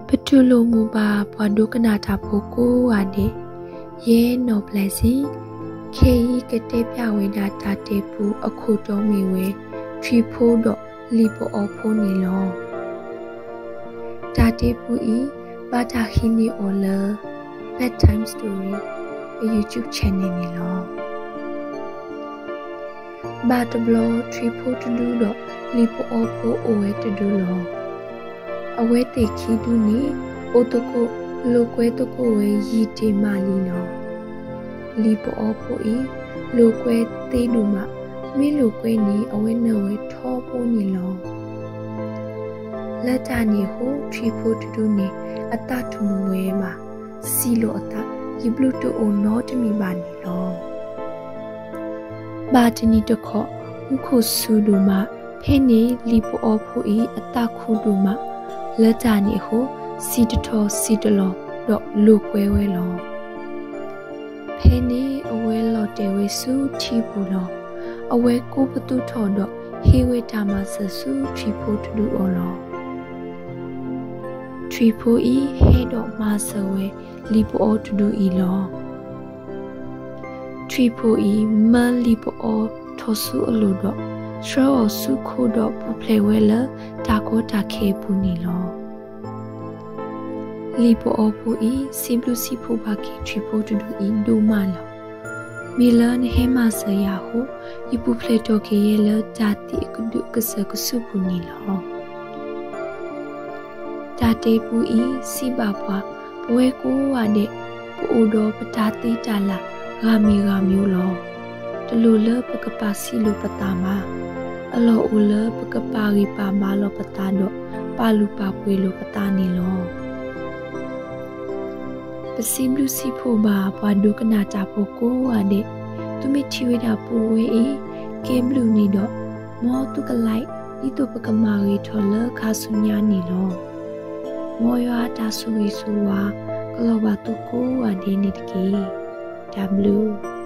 ပတူၢ်လိာ်မုာ်ဘၣ်ပှၤဒိကနၣ်တၢ်ဖိကိးဂၤဒဲး, ယဲနီၢ်ဘျဲၣ်စ့ၣ်, ခဲအံၤကတဲပျၢ်ဝဲဒၣ်တၢ်တဲပူအခိၣ်တီမ့ၢ်ဝဲ ထွံၣ်ဖိဒီးလံာ်ပအီဖိန့ၣ်လီၤ. တၢ်တဲပူအံၤ ဘၣ်တၢ်ဟံးန့ၢ်အီၤလၢ Bedtime Story အ YouTube channel န့ၣ်လီၤ. ဘၣ်တဘျီထွံၣ်ဖိတဒုဒီးလံာ်ပအီဖိအိၣ်ဝဲတဒုလီၤ. အဝဲသ့ၣ်ခံဒုန့ၣ် အိၣ်သကိးလိာ်ကွဲသကိးဝဲယံာ်တ့ၢ်မးလံလီၤ. လံာ်ပအီဖိအံၤ လိာ်ကွဲသ့ဒိၣ်မး, မ့ၢ်လိာ်ကွဲန့ၣ် အဝဲနၢ်ဝဲထီဘိန့ၣ်လီၤ. လၢတၢ်န့ၣ်အဃိ ထွံၣ်ဖိတဒုန့ၣ် အသးတမုာ်ဝဲဘၣ်, စံးလိာ်အသး, ယဘျုးတအိၣ်နီတမံၤဘၣ်န့ၣ်လီၤ. ဘၣ်တနံၤတခီ မူခိၣ်စူၤဒိၣ်မး, ဖဲန့ၣ်လံာ်ပအီဖိအံၤအသးခုဒိၣ်မး, လၢတၢ်န့ၣ်အဃိ စံၣ်တထီၣ်စံၣ်တလီၤဒီးလိာ်ကွဲဝဲလီၤ. ဖဲန့ၣ်အဝဲလီၤတဲာ်ဝဲဆူထံပူၤလီၤ. အဝဲကိးပသူထီၣ်ဒီးဟ့ၣ်ဝဲတၢ်မၤစၢၤဆူထွံၣ်ဖိတဒုအအိၣ်လီၤ. ထွံၣ်ဖိအံၤဟဲဒီးမၤစၢၤဝဲလံာ်ပအီတဒုအံၤလီၤ. ထွံၣ်ဖိအံၤမၢလံာ်ပအီထီၣ်ဆူအလိၤဒီး ဆှၢအီၤဆူခိဒီးပူၤဖျဲးဝဲလၢတၢ်ကီတၢ်ခဲအပူၤန့ၣ်လီၤ. လံာ်ပအီဖိအံၤ စံးဘျုးစံးဖှိၣ်ဘၣ်က့ၤထွံၣ်ဖိတဒုအံၤဒိၣ်မးလီၤ. မ့ၢ်လၢနဟဲမၤစၢၤယၤအဃိ ယပူၤဖျဲးထီၣ်က့ၤယဲလၢတၢ်သံအကဒုးကစၢၢ်ကစုပူၤန့ၣ်လီၤ. တၢ်တဲပူအံၤစံးဘၣ်ပှၤ, ပဝဲကိးဂၤဒဲး ပအိၣ်ဒီးပတၢ်သ့တၢ်လၢ်ဂၤမံၤဂၤမံၤလီၤ. တလိၣ်လၢပကပာ်စံးလိာ်ပသးဘၣ်. အလီၢ်အိၣ်လၢပကပာ်ဂံၢ်ပာ်ဘါလိာ်ပသးဒီး ပာ်လုၢ်ပာ်ပှ့ၤလိာ်ပသးန့ၣ်လီၤ. ပစံးဘျုးစံးဖှိၣ်ဘၣ်ပှၤဒိကနၣ်တၢ်ဖိကိးဂၤဒဲး, သုမ့ၢ်ထံၣ်ဝဲဒၣ်ပူဝဲအံၤ ကဲဘျုးန့ၣ်ဒီး မ်သုကlike ဒ်သိးပကမၤဂ့ၤထီၣ်လၢခါဆူညါန့ၣ်လီၤ. မ်ယွၤအတၢ်ဆိၣ်ဂ့ၤဆိၣ်ဝါ ကလီၤဘၣ်သုကိးဂၤဒဲးန့ၣ်တက့ၢ်. တၢ်ဘျုး